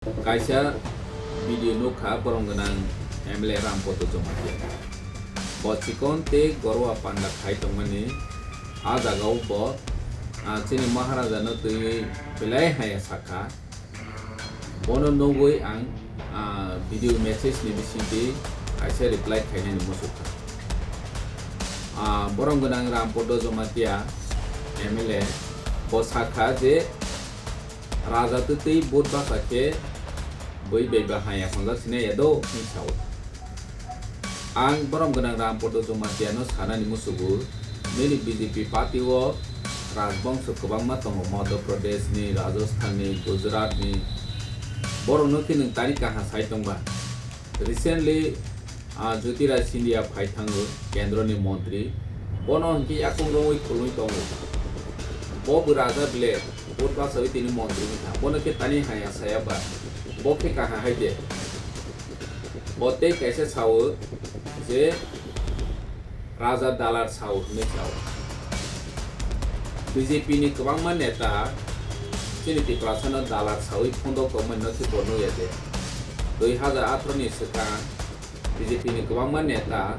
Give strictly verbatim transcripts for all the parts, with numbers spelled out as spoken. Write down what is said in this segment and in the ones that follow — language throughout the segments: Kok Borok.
Kaisa video nukha borom gwnang M L A Rampodo Jamatia. Bo chikon tei gorwa panda khai tongmani. A jagao bo, ah, chini Maharaja no twiwi belai haya sakha. Bono nugwi ang, ah, video message ni bisingtwi kaisa reply khainani muchukha. Ah, borom gwnang Rampodo Jamatia M L A bo sakha je Raja twtwi vote basa khe bui bai bahai aphangja sinai ya do hwnwi sao. Ang borom gwnang Rampodo Jamatia no sanani musugo, nini B J P party o rajbongso kwbangma tongo, Madhya Pradesh ni, Rajasthan ni, Gujarat ni, borok no khe nwng tani kaha sai tongba. Recently, ah, Jyotiraj Scindia phai thango, kendro ni montri. Bono hinkhe yakung romwi khulwi tongo. Bo bo raja bile, vote basawi tini montri wngkha. Bono khe tani haya saya ba. Bo khe kaha hai de. Bo tei kaisa sao je raja dalar sao hwnwi sao. B J P ni kwbangma neta chini Tiprasa no dalar sawi phundok tongmani no khe bo nukya de. Dui hazar atharo ni swkang B J P ni kwbangma neta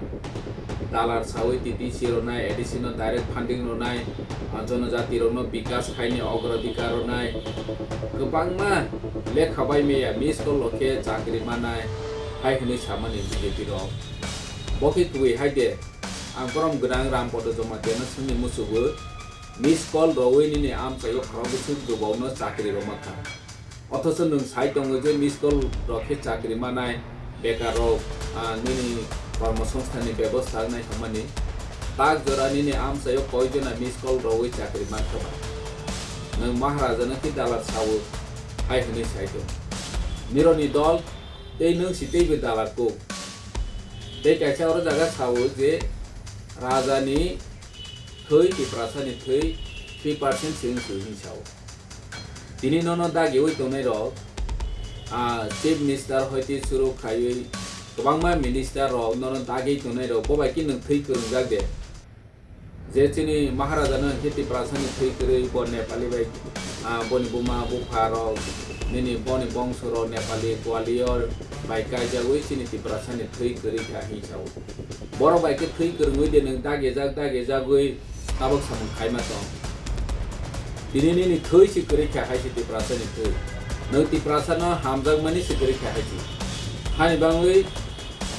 dalar sawi T T C rwnai, A D C no direct funding rwnai, ah, jonojati rokno bikas khaini ogrodikar rwnai, kwbangma lekha bai meya miss call rok khe chakri manai hai hwnwi samani B J P rok. Bo khe kubui hai de, ang borom gwnang Rampodo Jamatia no swngwi musugo, miss call rwwi nini amchaio khorok bwswk dubokno chakri rwma kha. Othocho nwng sai tongo je miss call rok khe chakri manai, bekar rok, ah, nini kormosongsthanni bebosta wngnai hwnmani. Tak jora nini amchaio koi jona miss call rwwi chakri mankha ba? Nwng Maharaja no khe dalar sao hai hwnwi sai tongo. Nironi dol tei nwng si teibo dalar kuk. Tei kaisa oro jaga sao je Raja ni thwi Tiprasa ni thwi three percent se wng si hwnwi sao. Tini nono dagiwi tongnai rok, ah, Chief Minister hoite suru khaiwi kwbangma minister rok nono dagi tongnai rok, bo bai khe nwng thwi kwrwngjak de? Je chini Maharaja no hinkhe Tiprasa ni thwi kwrwi bo Nepali bai, ah, boni buma bupha rok, nini boni bongso rok Nepali Gwalior bai kaijagwi chini Tiprasa ni thwi kwrwi kha hwnwi sao. Borok bai khe thwi kwrwngwi de nwng dagijak dagijagwi tabok samung khaima tong. Tini nini thwi se kwrwi kha hai se Tiprasa ni thwi. Nwng Tiprasa no hamjakmani se kwrwi kha hai se. Hani bangwi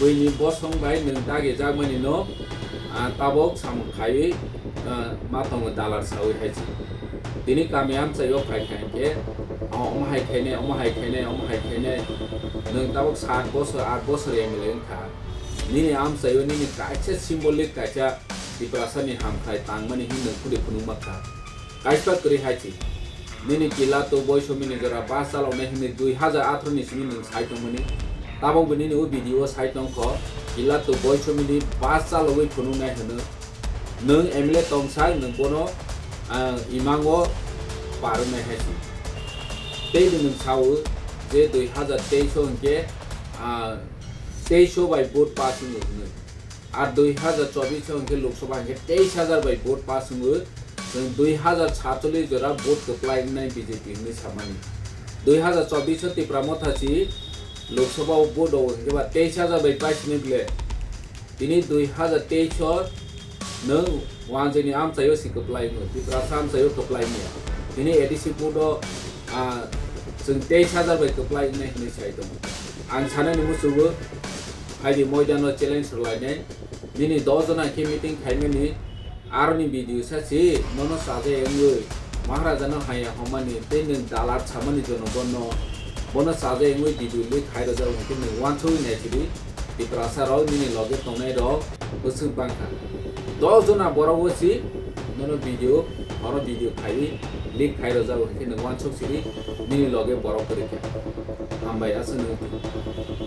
buini bosong bai nwng dagijakmani no, ah, tabok samung khaiwi, ah, ma tongo dalar sawi hai se. Tini kami amchaio phai kha hinkhe, ah, omo hai khainai, omo hai khainai, omo hai khainai. Nwng tabok sat bosor, aat bosor M L A wngkha. Nini amchaio nini kaisa symbolic kaisa Tiprasa ni hamkrai tangmani hwnwi nwng kuli phunukma kha. Kaisa kwrwi hai se. Nini Kilato Boisomi ni jora bus chaloknai hwnwi dui hazar atharo ni simi nwng sai tongmani. Tabokbo nini o video o sai tongkho. Kilato Boisomi ni bus chalogwi phunuknai hwno. Nwng M L A tongsa nwng bono, ah, imango parwnai hai se. Tei bo nwng sao je dui hazar teis o hinkhe, ah, teis o bai vote pass wngo hwnwi. Ar dui hazar chobbish o hinkhe Lok Sabha hinkhe teis hazar bai vote pass wngwi, chwng dui hazar satchollish jora vote kwplai wngnai B J P hwnwi samani. Dui hazar chobbish o Tipra Motha si Lok Sabha o vote o hinkhe ba teis hazar bai pass wngnai bwle. Tini dui hazar teis o nwng wanjwini amchaio si kwplai wngo, Tiprasa amchaio kwplai wngya. Tini A D C vote o, ah, chwng teis hazar bai kwplai wngnai hwnwi sai tongo. Ang sanani muchungo, phaidi moidano challenge rwlainai. Nini dos jona khe meeting khaimani, aroni video sa si, nono chajai wngwi, Maharaja no haya homani, tei nwng dalar samani jonogono, bono chajai wngwi video leak khai rwjak hinkhe nwng uansugwi naisidi, Tiprasa rok nini loge tongnai rok bwswk bangkha. Dos jona borok o si, nono video, oro video khaiwi leak khai rwjak hinkhe nwng uansuk sidi, nini loge borok kwrwi kha. Hambai aswk nwng.